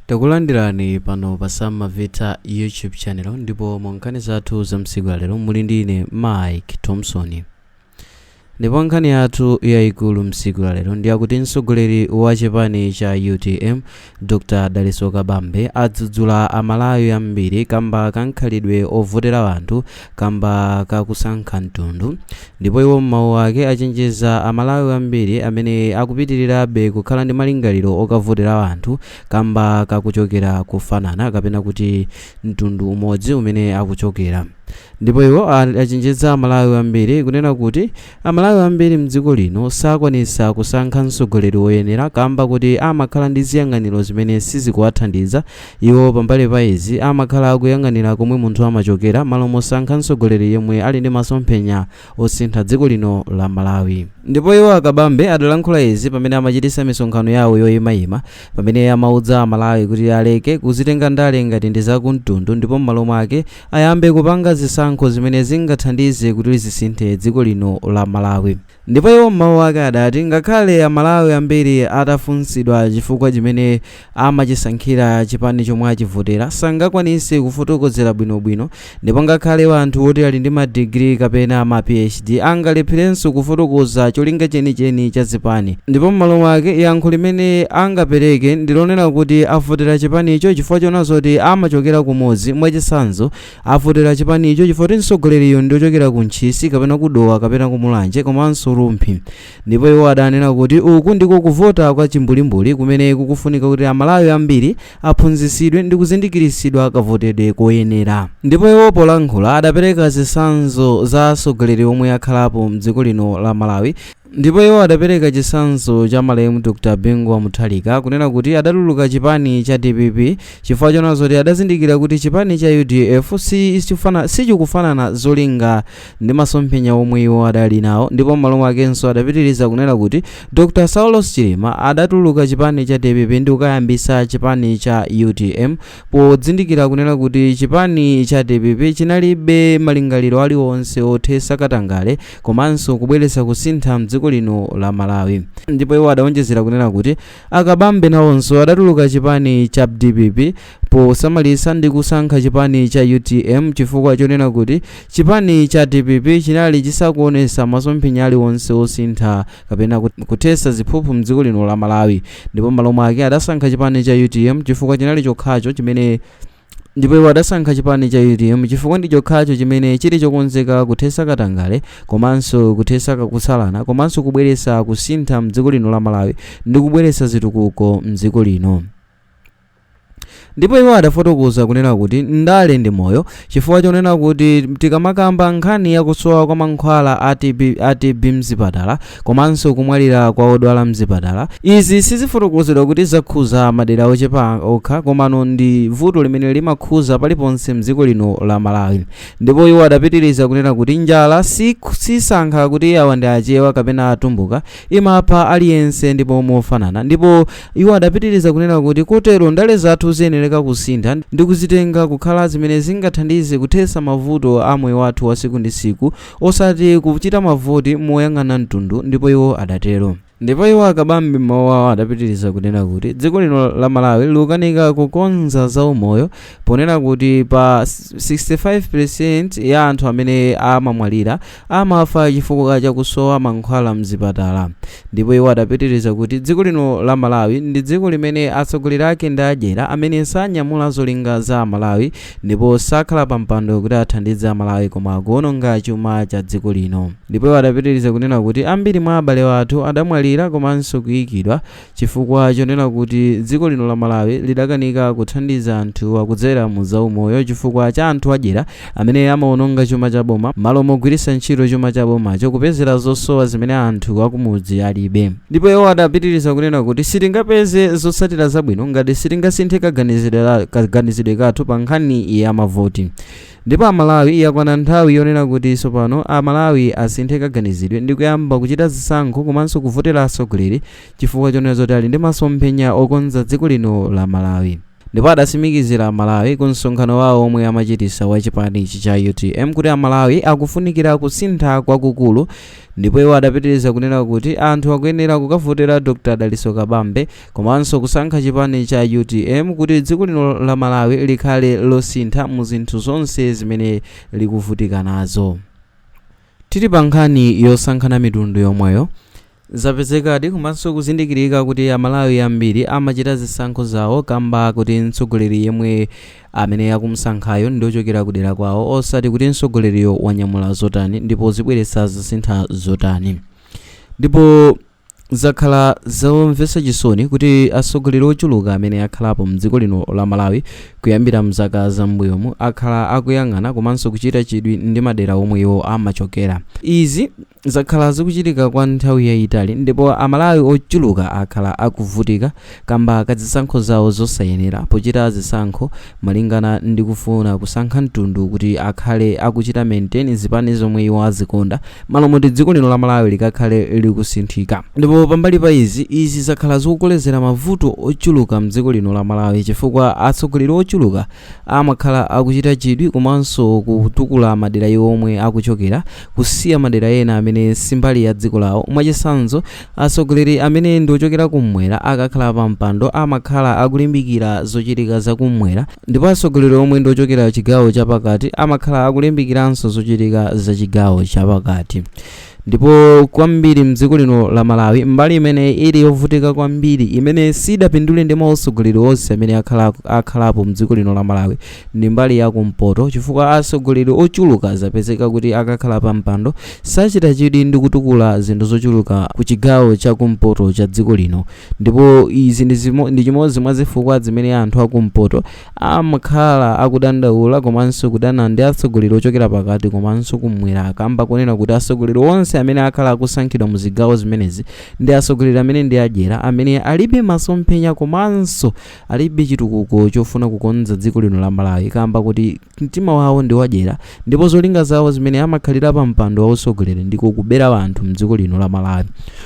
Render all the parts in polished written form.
Takulandirani pano pa Sam Mavita YouTube channel, ndipo mu nkhani zathu za msiku lalero muli ndi ine Mike Thompson. Ndipo nkhani yathu yayikulu msiku lalero ndi yakuti mtsogoleri wa chipani cha UTM Dr Dalitso Kabambe adzudzula Amalawi ambiri kamba ka mkhalidwe ovotera anthu kamba kakusankha mtundu. Ndipo iwo m'mawu ake achenjeza Amalawi ambiri amene akupitirirabe kukhala ndi malingaliro okavotera anthu kamba kakuchokera kufanana kapena kuti mtundu umodzi umene akuchokera. Ndipo iwo achenjeza Amalawi ambiri kunena kuti Amalawi ambiri mdziko lino sakwanisa kusankha mtsogoleri woyenera kamba kuti amakhala ndi ziyang'aniro zimene sizikuwathandiza iwo. Pambali pa izi, amakhala akuyang'anira komwe munthu amachokera malo mosankha mtsogoleri yemwe ali ndi masomphenya osintha dziko lino la Malawi. Ndipo iwo Akabambe adalankhula izi pamene amachitisa misonkhano yawo yoyimayima, pamene amaudza Amalawi kuti aleke kuzitenga ndale ngati ndi zakumtundu, ndipo m'malo mwake ayambe kupanga zisankho zimene zingathandize kuti zisinthe dziko lino la Malawi. Ndipo iwo m'mawu ake adati ngakhale Amalawi ambiri atafunsidwa chifukwa chimene amachisankhira chipani chomwe achivotera, sangakwanise kufotokozera bwinobwino. Ndipo ngakhale anthu oti ali ndi madigiri kapena ma PhD angalepherenso kufotokoza cholinga chenicheni cha zipani, ndipo m'malo mwake yankho limene angapereke ndi lonena kuti avotera chipanicho chifukwa chona zoti amachokera kumudzi. Mwachitsanzo, avotera chipanicho chifukwa kuti mtsogoleriyo ndi ochokera ku Ntchisi kapena ku Dowa kapena ku Mulanje komanso Rumphi. Ndipo iwo adanena kuti uku ndiko kuvota kwa chimbulimbuli kumene kukufunika kuti Amalawi ambiri aphunzitsidwe ndi kuzindikiritsidwa kavotedwe koyenera. Ndipo iwo polankhula adapereka zitsanzo za atsogoleri omwe akhalapo mdziko lino la Malawi. Ndipo iwo adapereka chitsanzo cha malemu Dr Bingu wa Mutharika, kunena kuti adatuluka chipani cha DPP chifukwa chona zoti adazindikira kuti chipani cha UDF sichikufanana zolinga ndi masomphenya omwe iwo adali nawo. Ndipo m'malo mwakenso adapitiriza kunena kuti Dr Saulos Chilima adatuluka chipani cha DPP ndi kukayambisa chipani cha UTM podzindikira kunena kuti chipani cha DPP chinalibe malingaliro aliwonse othesa katangale komanso kubweretsa kusintha mdziko lino la Malawi. Ndipo iwo adawonjezera kunena kuti Akabambe nawonso adatuluka chipani cha DPP posamalisa ndi kusankha chipani cha UTM chifukwa chonena kuti chipani cha DPP chinali chisakuonesa masomphenya aliwonse osintha kapena kuthesa ziphuphu mdziko lino la Malawi. Ndipo m'malo mwake adasankha chipani cha UTM chifukwa chinali chokhacho chimene ndipo iwo adasankha chipani cha UTM chifukwa ndi chokhacho chimene chili chokonzeka kuthesa katangale komanso kuthesa kusalana komanso kubweretsa kusintha mdziko lino la Malawi ndi kubweretsa zitukuko mdziko lino. Ndipo iwo adafotokoza kunena kuti ndale ndi moyo, chifukwa chonena kuti tikamakamba nkhani yakusowa kwa mankhwala a TB mzipatala komanso kumwalira kwa odwala mzipatala, izi sizifotokozedwa kuti zakhuza madera ochepa okha, komano ndi vuto limene limakhuza paliponse mdziko lino la Malawi. Ndipo iwo adapitiriza kunena kuti njala sisankha kuti awa ndi Achewa kapena Atumbuka, imapha aliyense ndipo mofanana. Ndipo iwo adapitiriza kunena kuti kotero ndale zathu ziyenereka kusintha ndi kuzitenga kukhala zimene zingathandize kuthesa mavuto a moyo wathu wa siku ndi siku, osati kuchita mavoti moyang'ana mtundu. Ndipo iwo adatero. Ndipo iwo Akabambe mawu awo adapitiriza kunena kuti dziko lino la Malawi likukanika kukonza zaumoyo, ponena kuti pa 65% ya anthu amene amamwalira amafa chifukwa chakusowa mankhwala mzipatala. Ndipo iwo adapitiriza kuti dziko lino la Malawi ndi dziko limene atsogoleri ake ndi adyera amene sanyamula zolinga za Amalawi ndipo sakhala pa mpando kuti athandize Amalawi, koma akuononga chuma cha dziko lino. Ndipo iwo adapitiriza kunena kuti ambiri mwa abale athu adamwalira komanso kuyikidwa chifukwa chonena kuti dziko lino la Malawi lidakanika kuthandiza anthu akudzera mu zaumoyo chifukwa cha anthu adyera amene amaononga chuma cha boma malo mogwiritsa ntchito chuma cha bomacho kupezera zosowa zimene anthu akumudzi alibe. Ndipo iwo adapitiriza kunena kuti sitingapeze zotsatira zabwino ngati sitingasinthe kaganizidwe kathu pa nkhani ya mavoti. Ndipo Amalawi, yakwana nthawi yonena kuti tsopano Amalawi asinthe kaganizidwe ndi kuyamba kuchita zisankho komanso kuvotera atsogoleri chifukwa chonena zoti ali ndi masomphenya okonza dziko lino la Malawi. Ndipo adasimikizira Amalawi ku msonkhano wawo omwe amachitisa wa chipanichi cha UTM kuti Amalawi akufunikira kusintha kwakukulu. Ndipo iwo adapitiriza kunena kuti anthu akuyenera kukavotera Dr Dalitso Kabambe komanso kusankha chipani cha UTM kuti dziko lino la Malawi likhale losintha mu zinthu zonse zimene likuvutika nazo. Tili pa nkhani yosankhana mitundu yomweyo, zapezekadi komanso kuzindikirika kuti Amalawi ambiri amachita zisankho zawo kamba kuti mtsogoleri yemwe amene akumusankhayo ndi ochokera kudera kwawo, osati kuti mtsogoleriyo wanyamula zotani ndipo zibweretsa zosintha zotani. Ndipo zakhala zomvetsa chisoni kuti atsogoleri ochuluka amene akhalapo mdziko lino la Malawi kuyambira mzaka zam'mbuyomu akhala akuyang'ana komanso kuchita chidwi ndi madera omwe iwo amachokera. Izi zakhala zikuchitika kwa nthawi yayitali, ndipo Amalawi ochuluka akhala akuvutika kamba ka zisankho zawo zosayenera pochita zisankho malingana ndi kufuna kusankha mtundu kuti akhale akuchita maintain zipani zomwe iwo azikonda, malo moti dziko lino la Malawi likakhale likusinthika. Ndipo pambali pa izi, izi zakhala zikukolezera mavuto ochuluka mdziko lino la Malawi, chifukwa atsogoleri ochuluka amakhala akuchita chidwi komanso kutukula madera iwo omwe akuchokera, kusiya madera ena amene simbali ya dziko lawo. Mwachitsanzo, atsogoleri amene ndi ochokera kummwera akakhala pa mpando amakhala akulimbikira zochitika zakummwera, ndipo atsogoleri omwe ndi ochokera chigawo chapakati amakhala akulimbikiranso zochitika za chigawo chapakati. Ndipo kwambiri mdziko lino la Malawi, mbali imene ili yovutika kwambiri, imene sidapindule ndi mautsogoleri onse amene akhalapo mdziko lino la Malawi, ndi mbali yakumpoto, chifukwa atsogoleri ochuluka zapezeka kuti akakhala pa mpando sachita chidwi ndi kutukula zinthu zochuluka ku chigawo chakumpoto cha dziko lino. Ndipo izi ndi chimodzi mwa zifukwa zimene anthu akumpoto amakhala akudandaula komanso kudana ndi atsogoleri ochokera pakati komanso kumwera, kamba kunena kuti atsogoleri onse amene akhala akusankhidwa mu zigawo zimenezi ndi atsogoleri amene ndi adyera, amene alibe masomphenya komanso alibe chitukuko chofuna kukonza dziko lino la Malawi, kamba kuti mtima wawo ndi wadyera ndipo zolinga zawo zimene amakhalira pa mpando wa utsogoleri ndiko kubera anthu mdziko lino la Malawi.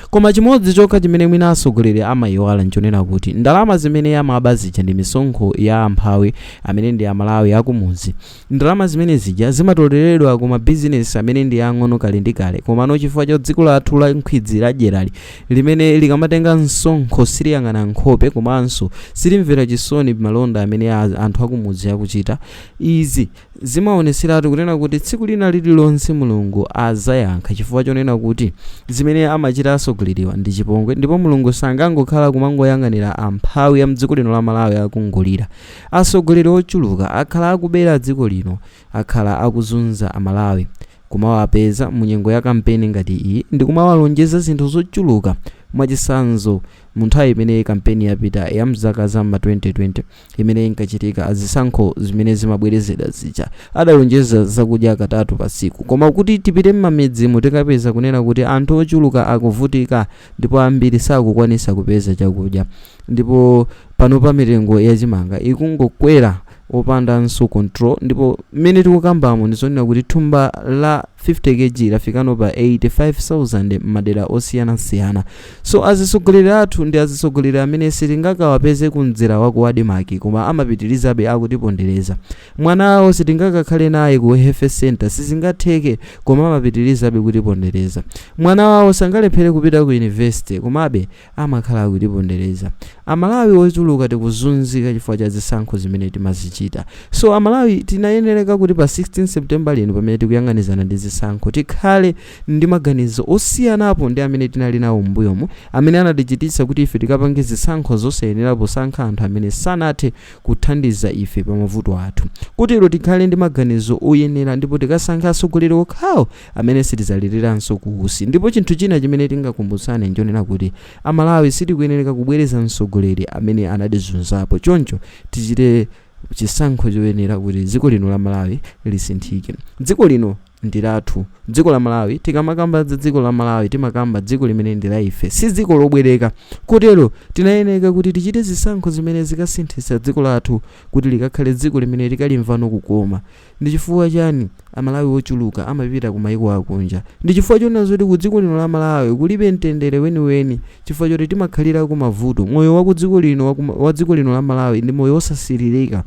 Koma chimodzi chokha chimene mwina atsogoleri amayiwala nchonena kuti ndalama zimene amaba zija ndi misonkho ya amphawi amene ndi Amalawi akumudzi. Ndalama zimene zija zimatoleredwa ku mabizinesi amene ndi ang'ono kale ndi kale. Komano chifukwa cha dziko lathu la nkhwidzi ladyerali, limene likamatenga msonkho siliyang'ana nkhope komanso silimvera chisoni malonda amene anthu akumudzi akuchita, izi zimaoneseratu kunena kuti tsiku lina lililonse Mulungu azayankha, chifukwa chonena kuti zimene amachita atsogoleriwa ndi chipongwe, ndipo Mulungu sangangokhala kumangoyang'anira amphawi a mdziko lino la Malawi akungolira. Atsogoleri ochuluka akhala akubera dziko lino, akhala akuzunza Amalawi, kumawapeza mu nyengo ya kampeni ngati iyi ndi kumawalonjeza zinthu zochuluka. Mwachitsanzo, mu nthawi imene kampeni yapita ya mzaka za ma 2020 imene inkachitika zisankho zimene zimabwerezedwa zija, adalonjeza zakudya katatu pa tsiku. Koma kuti tipite m'mamidzimu tikapeza kunena kuti anthu ochuluka akuvutika ndipo ambiri sakukwanisa kupeza chakudya. Ndipo panopa mitengo yachimanga ikungokwera opandanso control, ndipo mmene tikukambamo ndizonena kuti thumba la 50 kg lafikano pa 85,000 m'madera osiyanasiyana. So azitsogoleri athu ndi azitsogoleri amene sitingakawapeze kumdzera wa ku ADMARC, koma amapitirizabe akutipondereza. Mwana wawo sitingakakhale naye ku health center, sizingatheke, koma amapitirizabe kutipondereza. Mwana wawo sangalephere kupita ku university, komabe amakhala akutipondereza. Amalawi ochuluka tikuzunzika chifukwa cha zisankho zimene timazichita. So Amalawi tinayenereka kuti pa 16 September lino, pamene tikuyang'anizana ndi zisankho, tikhale ndi maganizo osiyanapo ndi amene tinali nawo m'mbuyomu, amene anatichititsa kuti ife tikapange zisankho zosayenera posankha anthu amene sanathe kuthandiza ife pa mavuto athu. Kutero tikhale ndi maganizo oyenera ndipo tikasankhe atsogoleri okhawo amene sitidzaliriranso kuusi. Ndipo chinthu china chimene tingakumbutsane nchonena kuti Amalawi sitikuyenereka kubwereza mtsogoleri amene anatizunzapo. Choncho tichite chisankho choyenera kuti dziko lino la Malawi lisinthike. Dziko lino Ndi lathu dziko la Malawi. Tikamakamba za dziko la Malawi, timakamba dziko limene ndi la ife, si dziko lobwereka. Kotero tinayeneka kuti tichite zisankho zimene zikasinthitsa dziko lathu kuti likakhale dziko limene likalimvano kukoma. Ndi chifukwa chani Amalawi ochuluka amapita ku maiko akunja? Ndi chifukwa chonena zoti ku dziko lino la Malawi kulibe mtendere weniweni, chifukwa choti timakhalira ku mavuto. Moyo wa ku dziko lino wa dziko lino la Malawi ndi moyo wosasilirika,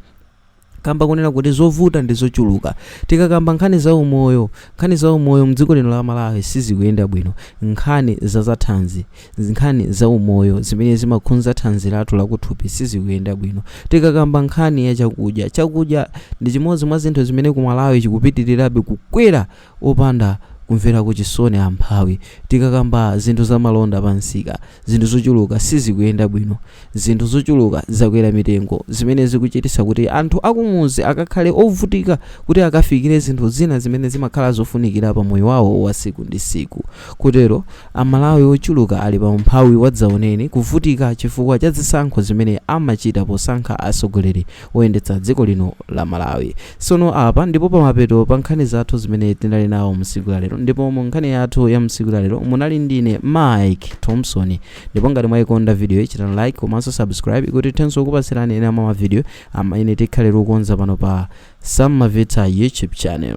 kamba kunena kuti zovuta ndi zochuluka. Tikakamba nkhani za umoyo, nkhani za umoyo mdziko lino la Malawi sizikuyenda bwino. Nkhani za zathanzi, nkhani za umoyo zimene zimakhudza thanzi lathu lakuthupi sizikuyenda bwino. Tikakamba nkhani ya chakudya, chakudya ndi chimodzi mwa zinthu zimene ku Malawi chikupitirirabe kukwera opanda kumverako chisoni amphawi. Tikakamba zinthu za malonda pa msika, zinthu zochuluka sizikuyenda bwino. Zinthu zochuluka zakwera mitengo, zimene zikuchititsa kuti anthu akumudzi akakhale ovutika kuti akafikire zinthu zina zimene zimakhala zofunikira pa moyo wawo wa tsiku ndi tsiku. Kotero Amalawi ochuluka ali pa umphawi wadzaoneni, kuvutika chifukwa cha zisankho zimene amachita posankha atsogoleri oyendetsa dziko lino la Malawi. Tsono apa ndipo pamapeto pa nkhani zathu zimene tinali nawo msiku la lero, ndipo mu nkhani yathu ya msiku la lero munali ndine Mike Thompson. Ndipo ngati mwayikonda video, chitani like komanso subscribe kuti tithenso kupatsirani ena mwa mavideo amene tikhale tikukonza pano pa Sam Mavita YouTube channel.